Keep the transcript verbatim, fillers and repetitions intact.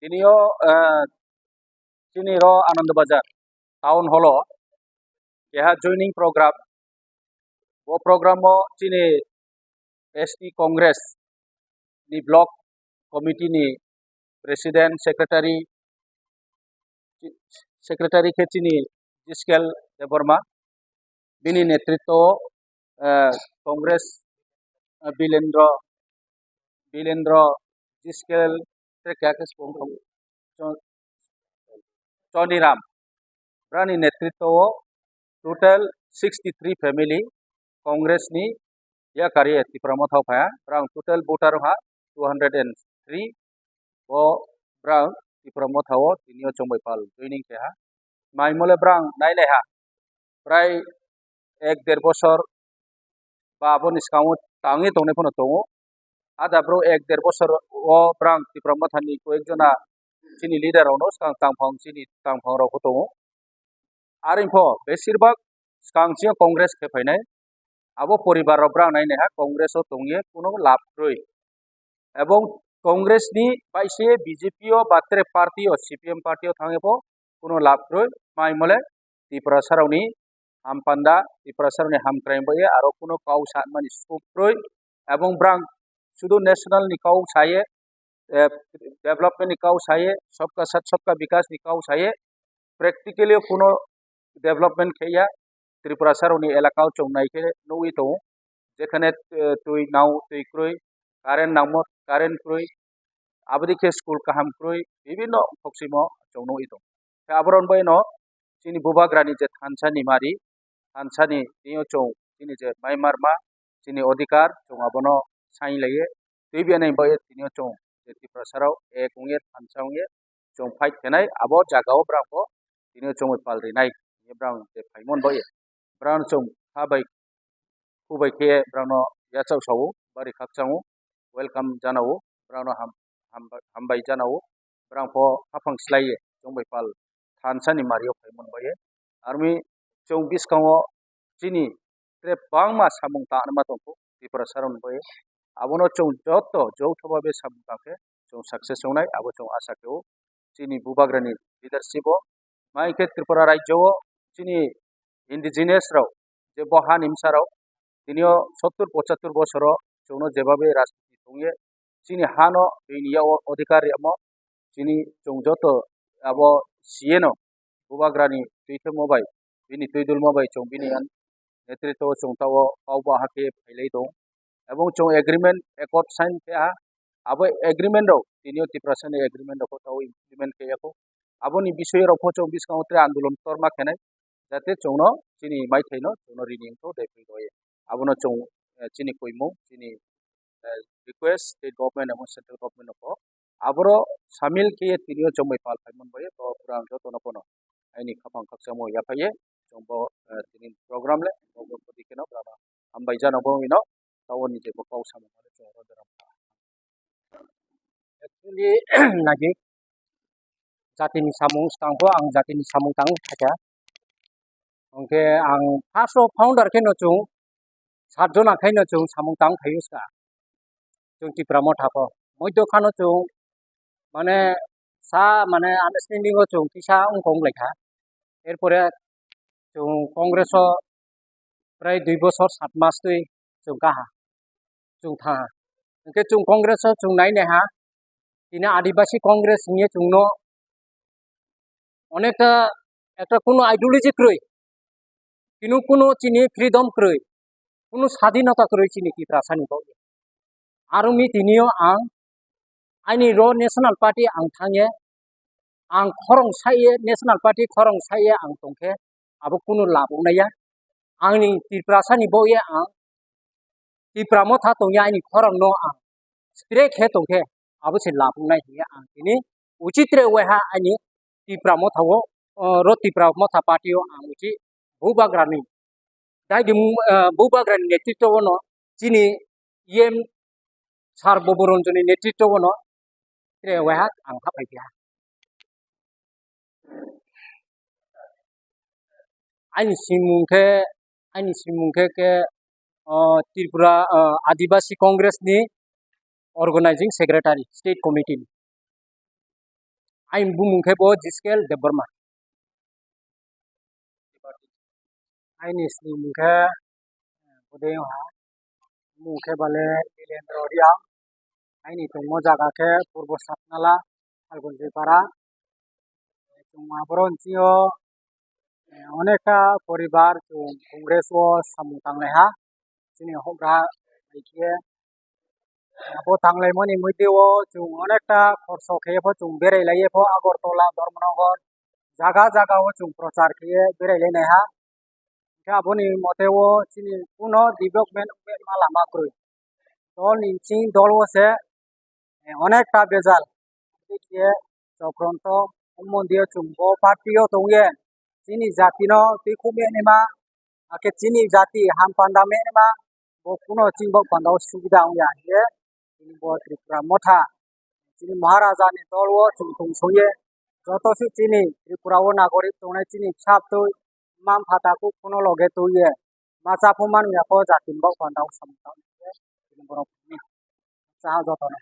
Tini o, eh, chini ro Anand Bazar town hall o keha joining program. Bo program o chini S T Congress ni block committee ni president, secretary, secretary khe chini Jiskel Debbarma, bini netritwo o, eh, Congress, eh, Bilendra, Bilendra Jiskel, tei keha khe song Chon-, Choniram, brani netritwo o total sixty three family Congress ni yakari Tipra Motha o phaiya, brang total voter wngkha two hundred and three, bo brang Tipra Motha o tini o chongbai pal joining keha. Mai mole brang nai nai ha, prai ek der bosor ba aboni swkango tangwi tongnai phano tongo. Ada bro ek der bosor o brang Tipra Motha ni koyek jona chini leader rok no swkang tangphang chini tangphang rok tongo. Are pho besir bak swkang chini Congress khe phainai. Abo poribar rok brang nai nai ha Congress o tongye kuno lab kwrwi. Ebong Congress ni bai se B J P o ba tere party o C P M party o thangye bo kuno lab kwrwi. Mai mole Tiprasa rok ni hampanda, Tiprasa rok ni hamkrai bai aro kuno kau sanmani suk kwrwi. Ebong brang sudu national ni kau saye, eh, development ni kau saye, sabka sath sabka bikas ni kau saye, practically o kuno development khe ya. Tiprasa rok ni elaka o chwng nai khe nugwi tongo, jekhane, eh, twi nao twi kwrwi, current nangmo current kwrwi, aboni khe school kaham kwrwi, bibinno khoksimo chwng nugwi tongo. Khe aborok bai no chini bubagra ni je thansa ni mari, thansa ni twi o chwng chini je mai marma, chini odhikar chwng abono sai laiye. Twi bini bai tini o chwng je Tiprasa rok ek wngye thansa wngye chwng fight khenai abo jaga o brang bo tini o chwng bai pal rinai, tini brang je phaimon bai brang chwng ha bai khu bai khe brang no yachak sao bari khakchang o welcome jana o brang no ham-, hambai, hambai jana o brang pho haphang slai ye chwng bai pal thansa ni mari o phaimon bai ye. Army chwng bwskango chini tre bangma samung tangma tongkho Tiprasa rok ni bagwi. Abono chwng joto joutho babe samung tangkhe chwng success wngnai, abo chwng asa khe o. Chini bubagra ni leadership o, mai khe Tripura rajyo o chini indigenous rok je bo hani bwsa rok tini o sottur pochattur bosoro chwngno jebabe rajniti tongye chini hano bini yago odhikar riyamo chini chwng joto abo C N o bubagrani twi thwngmo bai, bini twi dulmo bai chwng bini ang netritwo chwng tao kok bahai khe phailai tong. Ebong chwng agreement accord sign khe ha, abo agreement rok tini o Tiprasa ni agreement rok tao implement khe ya kho. Aboni bisoi rok pho chwng bwskango tre andolon torma khenai, jate chwngno chini maithai no chwngno rini wngkho de phi roi. Abono chwng, eh, chini koimung, chini eh, request state government abo central government no kok. Aboro samil khe tini o chwng bai pal phaimon bai to pura ang joto no pono aini khapang khakchangmo yaphai ye chwng bo, eh, tini program le program podi kheno brama hambai jana bo ino tao ni je bo kok samung le chwng ro jora. Actually, nagi jatini samung skang bo ang jatini samung tang khacha. Hwnkhe ang first o founder khe no chwng sat jona khai no chwng samung tang phaiyo ska. Chwng Tipra Motha ko. Moido khano chwng mane sa mane understanding o chwng kisa wng kong lai kha. Erpore chwng Congress o prai dui bosor sat mas twi chwng kaha, chwng thaha. Hwnkhe chwng Congress o chwng nai nai ha, tini Adibasi Congress hwnkhe chwngno onekta ekta kunu ideology kwrwi, kunu kunu chini freedom kwrwi, kunu sadinota kwrwi chini Tiprasa ni bagwi. Aro mi tini o ang aini ro National Party ang thangye, ang khorang saye, National Party khorang saye ang tongkhe, abo kunu lab wngnai ya. Angni Tiprasa ni bo ye ang Tipra Motha tongya aini khorang no ang stre khe tongkhe, abo se lab wngnai hiya ang tini uchitre waiha aini Tipra Motha o, o, ro Tipra Motha party o ang uchi bubagra ni dai di, eh, bubagra ni netritwo no chini yem sar Boboronjoni netritwo no tre waiha ang haphai kha. Aini simung khe, aini simung khe, khe, o, Tripura, o, Adibasi Congress ni Organizing Secretary, State Committee ni. Aini bumung khe bo Jiskel Debbarma. Aini snimung khe Bodeyong ha. Bumung khe bale Lilendra Reang. Aini tongmo jaga khe Purbo Satnala, Phalgunjoi Para. Chwng aboroni bisingo, eh, onekta poribar chwng Congress o samung tanglaiha. Chini hokra hai khe abo tanglaimani mwtwi o chwng onekta khorso khe pho chwng berai lai pho Agartala, Dharmanagar jaga jaga o chwng prochar khe berai lai naiha. Khe aboni mote o chini kuno development wngma lama kwrwi. Dol ni ching dol o se, eh, onekta bejal. Khe chokronto mondio chwng bo party o tongye chini jati no twi khumya nima, akhe chini jati ham panda menima, bo kuno chini bok panda o subida wngya hiye, chini bo Tripura Motha, chini Maharaja ni dol o chwng tong songye, joto se chini Tripura o nagorik tongnai chini bwsa bwtwi, mma mpha takhuk kuno loge twiye, ma cha phung man ya pho jati ni bok panda o samung tang hiye, chini borok ni cha joto no.